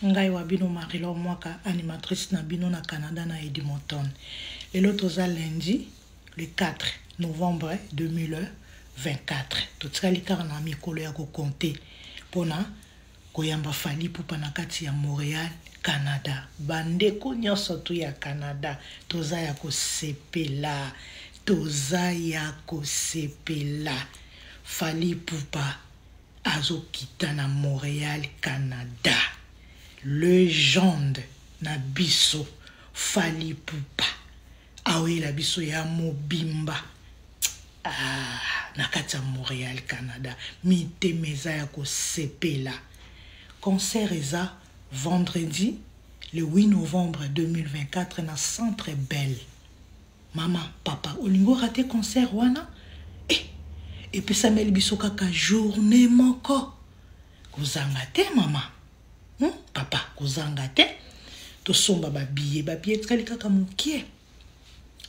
Ngai wa bino Marie-Laure Mwaka, animatrice na bino na Canada na Edmonton. Lelo toza lundi le 4 novembre 2024. Totikali kaka na mikolo ya kokonte mpona koyamba Fally Ipupa na kati ya Montreal, Canada. Bandeko nyonso tu ya Canada, toza ya kosepela, toza ya kosepela. Fally Ipupa azokita na Montreal, Canada. Legende na biso Fally Ipupa aoyela biso ya mobimba ah, na kati ya Montreal, Canada. Mitema eza ya kosepela. Concert eza vendredi le 8 novembre 2024 na Centre Bell. Mama, papa, olingi orate concert wana? Eh, epesameli biso kaka journée moko. Kozanga te mama. Papa, kozanga te. Tosomba ba billet, ba billet etikali kaka mokie.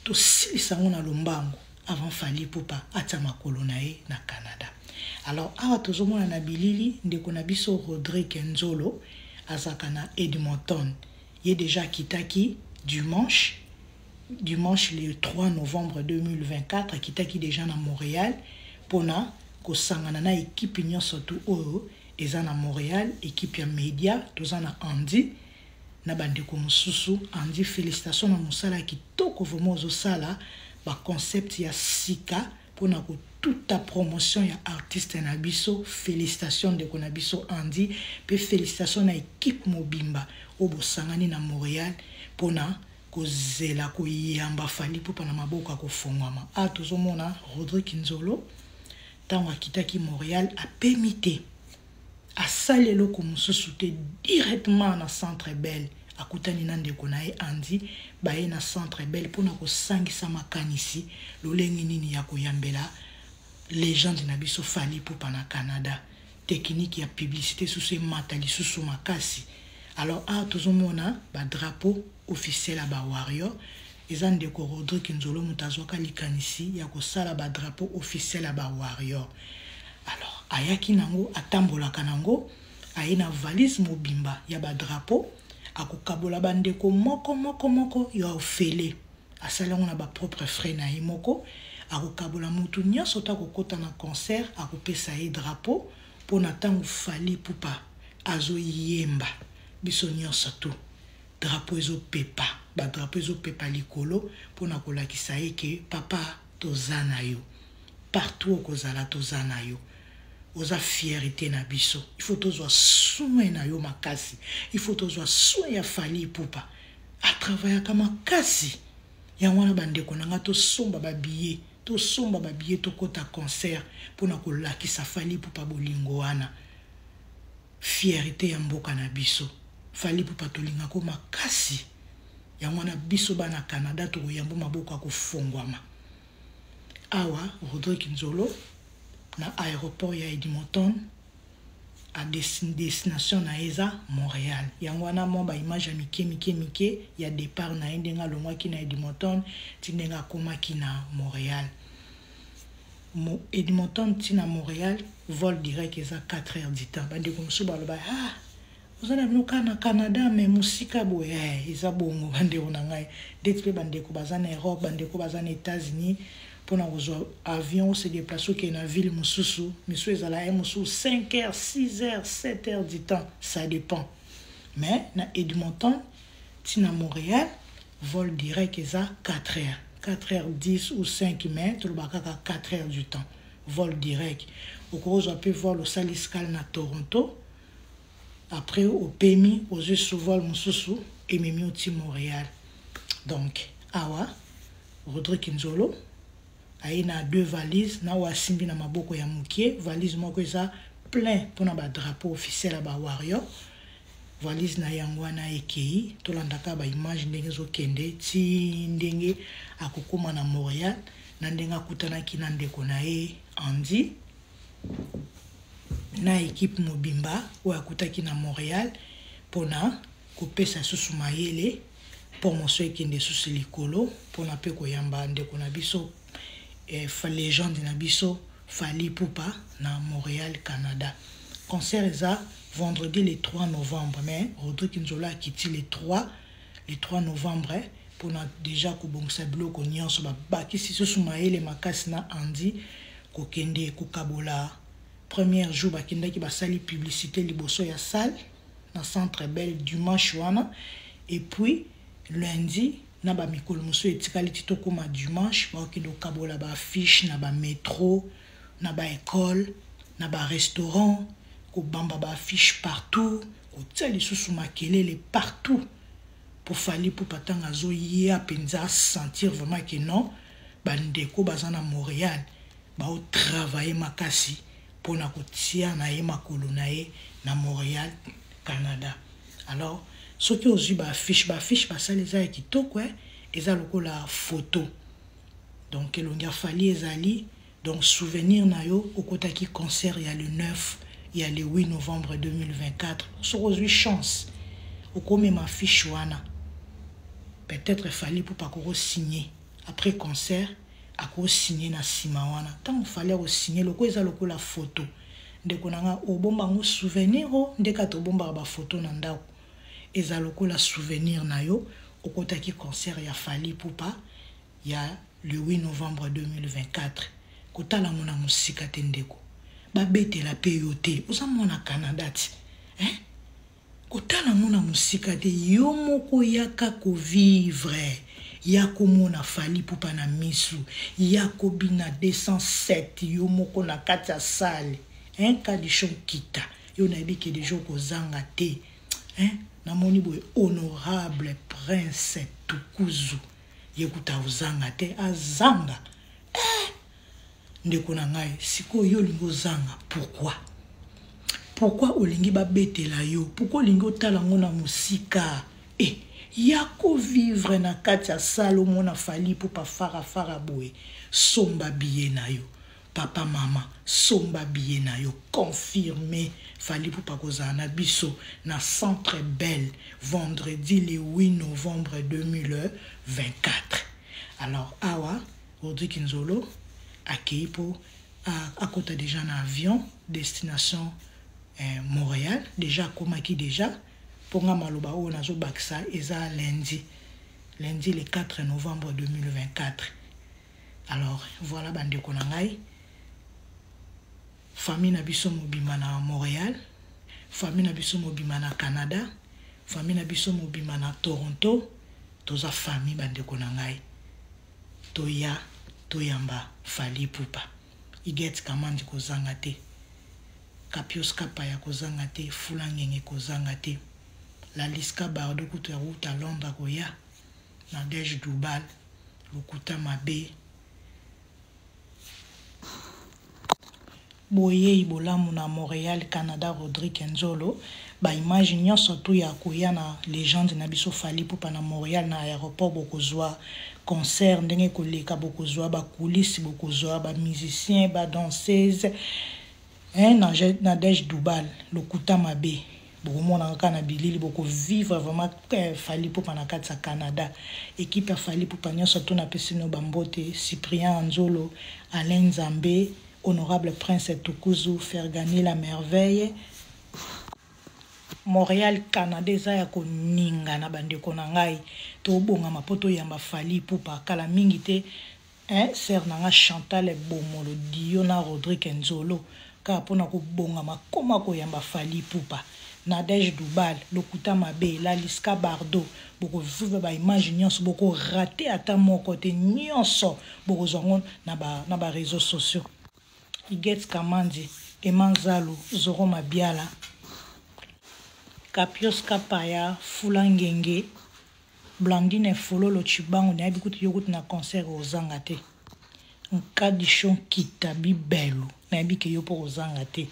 Tosilisa yango na lombango avant Fally Ipupa atia makolo na ye na Canada. Alors awa tozomona na bilili ndeko na biso Rodrigue Nzolo azalaka na Edmonton. Ye déjà akitaki dimanche le 3 novembre 2024, akitaki déjà na Montréal mpona kosangana na ekipe nyonso tu oyo eza na Montréal, ekipe ya media. Toza na Andy na bandeko mosusu. Andy, félicitation na mosala ya kitoko vraiment ozosala, baconcept ya sika mpona kotuta promotion ya artiste na biso. Félicitation ndeko na biso Andy, mpe félicitation na ekipe mobimba oyo bosangani na Montréal mpona kozela koyamba Fally Ipupa na maboko ya kofongwama. A tozomona Rodrigue Nzolo ntango akitaki Montréal, apemi te, asali eloko mosusu te, directement na Centre Bell. Akutani na ndeko na ye Andy, baye na Centre Bell mpona kosangisa makanisi lolenge nini ya koyambela légende na biso Fally Ipupa na Canada. Technique ya publicité susu emata lisusu makasi. Alors awa tozomona badrapeau officiel ya bawarrior. Eza ndeko Rodrigue Nzolo moto azwaka likanisi ya kosala badrapeau officiel ya bawarrior. Alors ayaki nango, atambolaka nango, aye na valise mobimba ya badrapeau, akokabola bandeko moko moko moko ya ofele. Asali yango na bapropre frais na ye moko. Akokabola motu nyonso ta akokɔta na concert, akopesa ye drapeau mpona ntango Fally Ipupa azoyemba, biso nyonso tu drapeau ezopepa, badrapeau ezopepa likolo mpona kolakisa ye ke papa, toza na yo partout okozala, toza na yo, oza fierté na biso. Il faut tozwa soin na yo makasi, il faut tozwa soin ya Fally Ipupa, atravaillaka makasi. Yango wana bandeko na nga, tosomba babillet, tosomba babillet, tokɔta concert mpona kolakisa Fally Ipupa bolingo wana, fierté ya mboka na biso. Fally Ipupa tolingako makasi. Yango wana biso bana Canada tokoyamba maboko ya kofongwama. Awa Rodrigue Nzolo na aéroport ya Edmonton, a destination na ye eza Montréal. Yango wana mwa baimage ya mike mike mike ya départ na ye, ndenge alongwaki na Edmonton ti ndenge akomaki na Montréal. Edmonton ti na Montréal, vol direct eza 4 heures du temps. Bandeko mosusu baloba: "Ah, oza na bino kaka na Canada mais mosika boye." Eza bongo bandeko na ngai. Ndeti mpe bandeko baza na Europe, bandeko baza na États-Unis, mpona kozwa avion ose déplace okende na ville mosusu, misu ezala ye mosusu 5 heures, 6 heures, 7 heures du temps, ça dépend. Mais na Edmonton ti na Montréal, vol direct eza 4 heures, 4 heures 10 ou 5, mais toloba kaka 4 heures du temps vol direct. Okozwa mpe vol, osali escale na Toronto, après opemi, ozwi su vol mosusu ememi oti Montréal. Donc awa Rodrigue Nzolo aye na deux valises na oyo asimbi na maboko ya mokie. Valise moko eza plein mpona badrapeau officiel ya bawarrior. Valise na yango wana ekei. Tolandaka baimage ndenge ezokende ti ndenge akokóma na Montréal, na ndenge akutanaki na ndeko na ye Andy na ekipe mobimba oyo akutaki na Montréal mpona kopesa susu mayele, promotion ekende susu likolo, mpona mpe koyamba ndeko na biso légende na biso Fally Ipupa na Montréal, Canada. Concert eza Vendredi le 3 novembre, mais Rodrigue Nzola akiti le 3, le 3 novembre mpona deja kobongisa biloko nyonso. Babakisi susu mayele makasi na Andy kokende kokabola. Premier jour bakendaki, basali publicité liboso ya salle na Centre Bell dimanche wana, et puis lundi na bamikolo mosusu etikali ti tokóma dimanche, bakokende kokabola baaffiche na bamétro, na baécole, na barestaurant, kobamba baaffiche partout, kotia lisusu makelele partout po Fally Ipupa ntango azoya mpenza asentir vraiment ke non, bandeko baza na Montréal baotravaille makasi mpona kotia na ye makolo na ye na Montréal, Canada. Alors soki ozwi baaffiche, baaffiche basali eza ya kitoko, eza lokola photo, donc elongi ya Fally ezali, donc souvenir na yo okotaki concert ya le 9, ya le 8 novembre 2024. Soki ozwi chance okomema affiche wana, peut-être Fally Ipupa akokosigne après concert, akosigne na nsima wana. Ntango Fally akosigne, loko eza lokola photo, ndeko na nga, obomba yango souvenir. O nde kaka tobombaka bafoto na ndako, eza lokola souvenir na yo okotaki concert ya Fally Ipupa ya le 8 novembre 2024. Kotala ngo na mosika te, ndeko, babetela mpe yo te, oza mwana Canada ti, eh? Kotala ngo na mosika te, yo moko yaka kovivre, ya komona Fally Ipupa na misu, ya kobina 207 yo moko na kati ya salle, hein? Kadishon kita yo, nayebi ke deja okozanga te, hein? Namoni boye honorable Prince Tukuzu, ye kuta ozanga te, azanga, eh! Ndeko na ngai, sikoyo yo olingi ozanga pourquoi? Pourquoi olingi babetela yo? Pourquoi olingi otala yango na mosika? E ya kovivre na kati ya salle, omona Fally Ipupa farafara boye. Somba billet na yo, papa, mama, somba billet na yo, confirme Fally Ipupa kozala na biso na Centre Bell vendredi le 8 novembre 2024. Alors awa Rodrigue Nzolo akei mpo akota déjà na avion destination Montréal. Déjà akomaki déjà, mpo nga maloba oyo nazobakisa eza lundi, lundi le 4 novembre 2024. Alors voilà, bandeko na ngai, famille na biso mobima na Montréal, famille na biso mobima na Canada, famille na biso mobima na Toronto, toza famille. Bandeko na ngai, toya toyamba Fally Ipupa. Iget Kamandi kozanga te, Kapios Kapaya kozanga te, Fula Ngenge kozanga te, Laliska Bardo kutu ya kouta Londres akoya, Nadege Dubal, lokuta mabe. Boyei bolamu na Montréal, Canada, Rodrigue Nzolo. Baimage nyonso tu ya koya na légende na biso Fally Ipupa na Montréal na aéroport, bokozwa concert ndenge koleka, bokozwa bacoulisse, bokozwa bamusicien, badanseuse, na Nadege Dubal, lokuta mabe, bokomona kaka na bilili, bokovivre vraiment Fally Ipupa na kati ya Canada. Équipe ya Fally Ipupa nyonso to napesi bino bambote: Cyprien Nzolo, Alain Nzambe, honorable Prince Tukuzu, Fergani la merveille. Montréal, Canada eza ya koningana. Bandeko na ngai, tobongama mpo toyamba Fally Ipupa kala mingi te, hein? Sœur na nga Chantal Bomolo Dio na Rodrigue Nzolo, kaka mpona kobongama koma koyamba Fally Ipupa. Nadege Dubal, lokuta mabe, Laliska Bardo, bokovivre baimage nyonso, bokorate ata moko te, nyonso bokozwa yango na baréseau sociaux. Iget Kamandi, Emanzalu, Zoro Mabiala, Kapios Kapaya, Fula Ngenge, Blandine Fololo Chibango, nayebi kutu yo kutu na concert ozanga te. Nkadishon Kita Bibelu, nayebi ke yo mpo kozanga te.